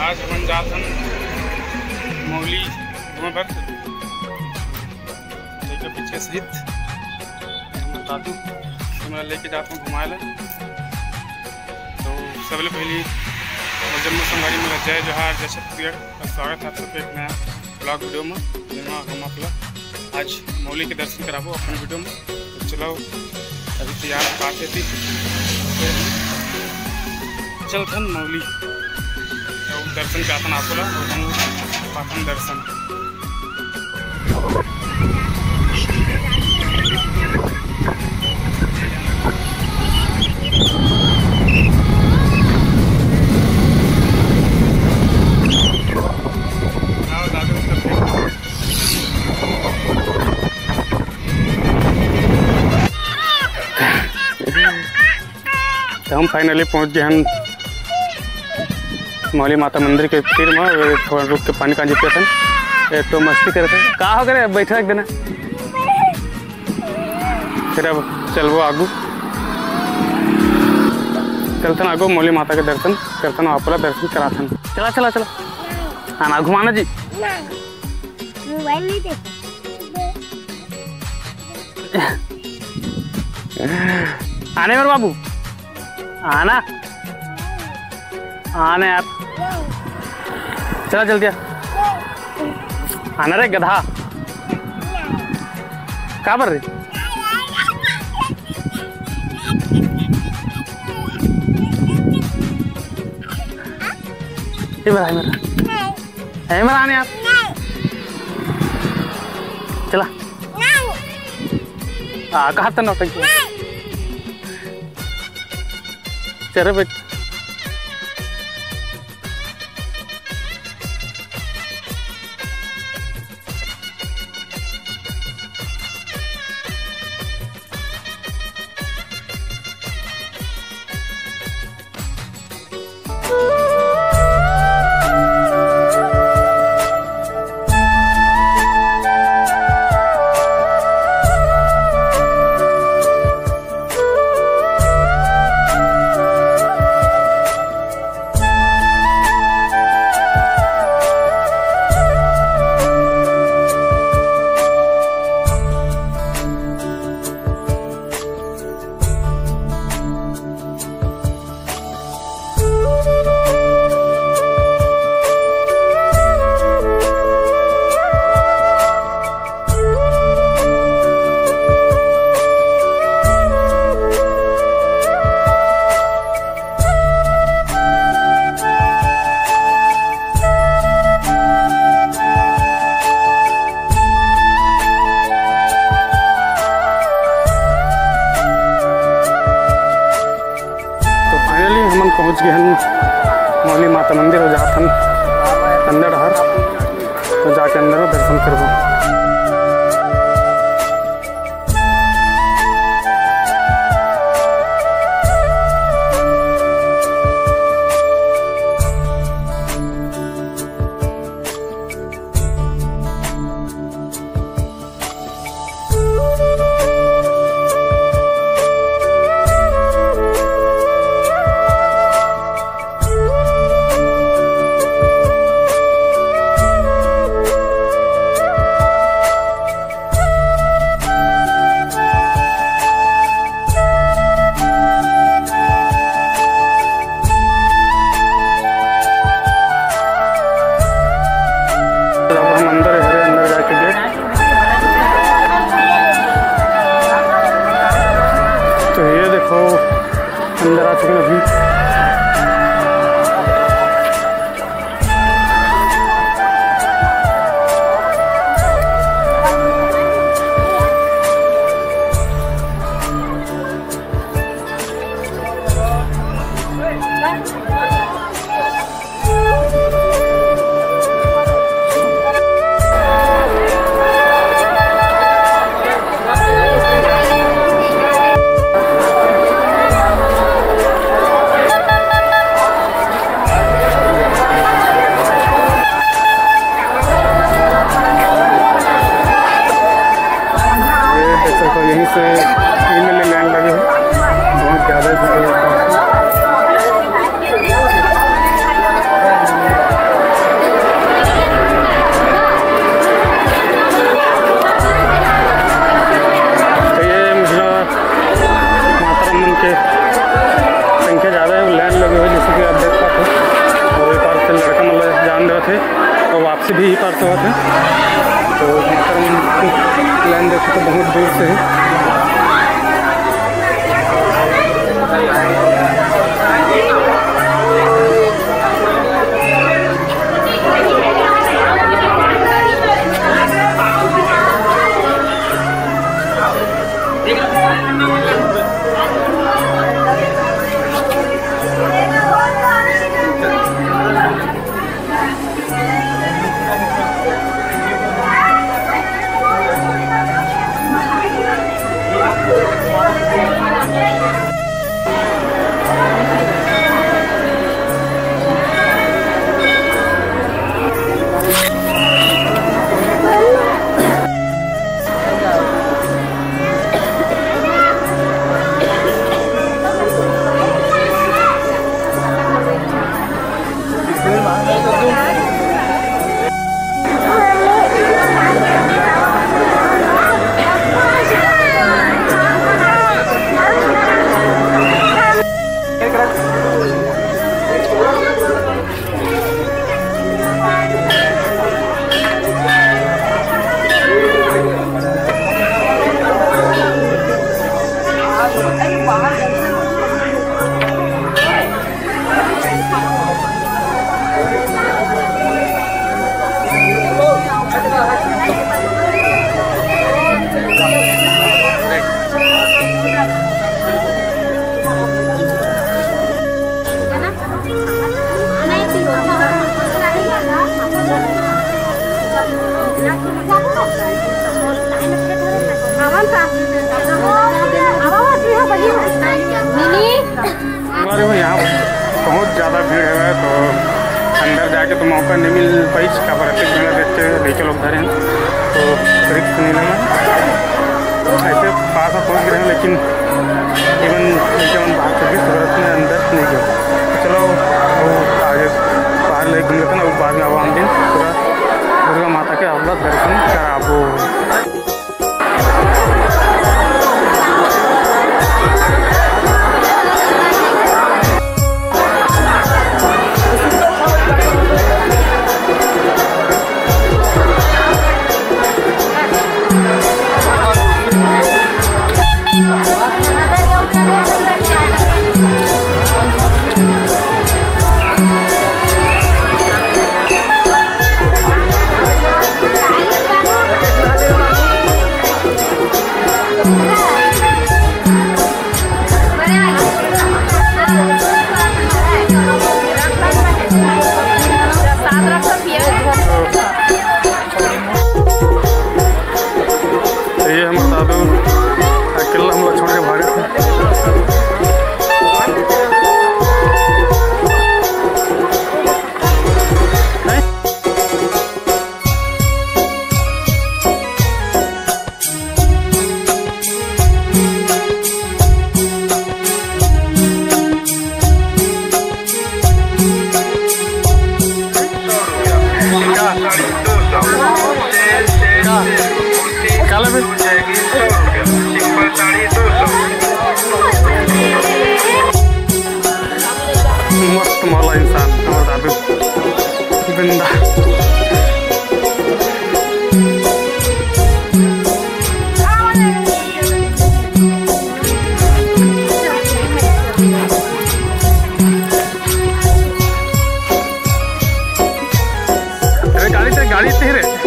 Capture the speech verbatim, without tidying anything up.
आज हमन जात हन मौली घूमे बर, लइका बच्चा सहित। दादू, तुमन ला लेके जात हन घुमाए ला। तो सबले पहली मोर जम्मो संगवारी मन ला जय जोहार, जय छत्तीसगढ़। और स्वागत है आप सबके एक नया vlog video में, जेमा हम आप ला आज मौली के दर्शन कराबो अपन video में। तो चलो, अभी तैयार होके आथे, फिर चलथन मौली, तो दर्शन कराथन आपो ला, और हम पाथन दर्शन। तो हम finally पहुंच गए हैं मौली माता मंदिर के तीर में। थोड़ा रुक के पानी कांजी पीथन, एक तो मस्ती करते। का हो करे, बैठा एक दिन। फिर अब चलबो आगू, चलथन आगू मौली माता के दर्शन करथन, आपला दर्शन कराथन। चला, चला, चला। हाँ ना, घुमाना जी। मोबाइल नहीं दे। आने मेरे बाबू, आना, आने यार। चला जल्दी आ। आना रे गधा। का बर रे? ये मेरा, ये मेरा। ए, इमरान यार। चला। आ, कहा था नौटंकी? चल रे बेट। तो finally हमन पहुंच गए हन मौली माता मंदिर, और जात हन अंदर डहर, तो जाके अंदर में दर्शन करबो। से भी ही पार से होत हे। तो लाइन देखे तो बहुत दूर से हे। हमारे में यहाँ बहुत ज़्यादा भीड़ है, तो अंदर जाके तो मौका नहीं मिल पाइस, काबर अतेक भीड़ देख के लइका लोग धरे हैं, तो रिस्क नहीं लेना। ऐसे पास में पहुँच गए हैं, लेकिन इवन लइका मन बाहर चल के जरूरत में अंदर नहीं गए। तो चलो, वो आगे बाहर ले घूम लेते ना, वो बाद में आवा हम दिन पूरा दुर्गा माता के आप लोग दर्शन कराबो। ये हमर दादू अकेला हमला छोड़ के भागे थे। काला बे? मस्त मौला इंसान, हमर दादू। बिंदा। अरे गाड़ी, तेरी गाड़ी इतनी रे।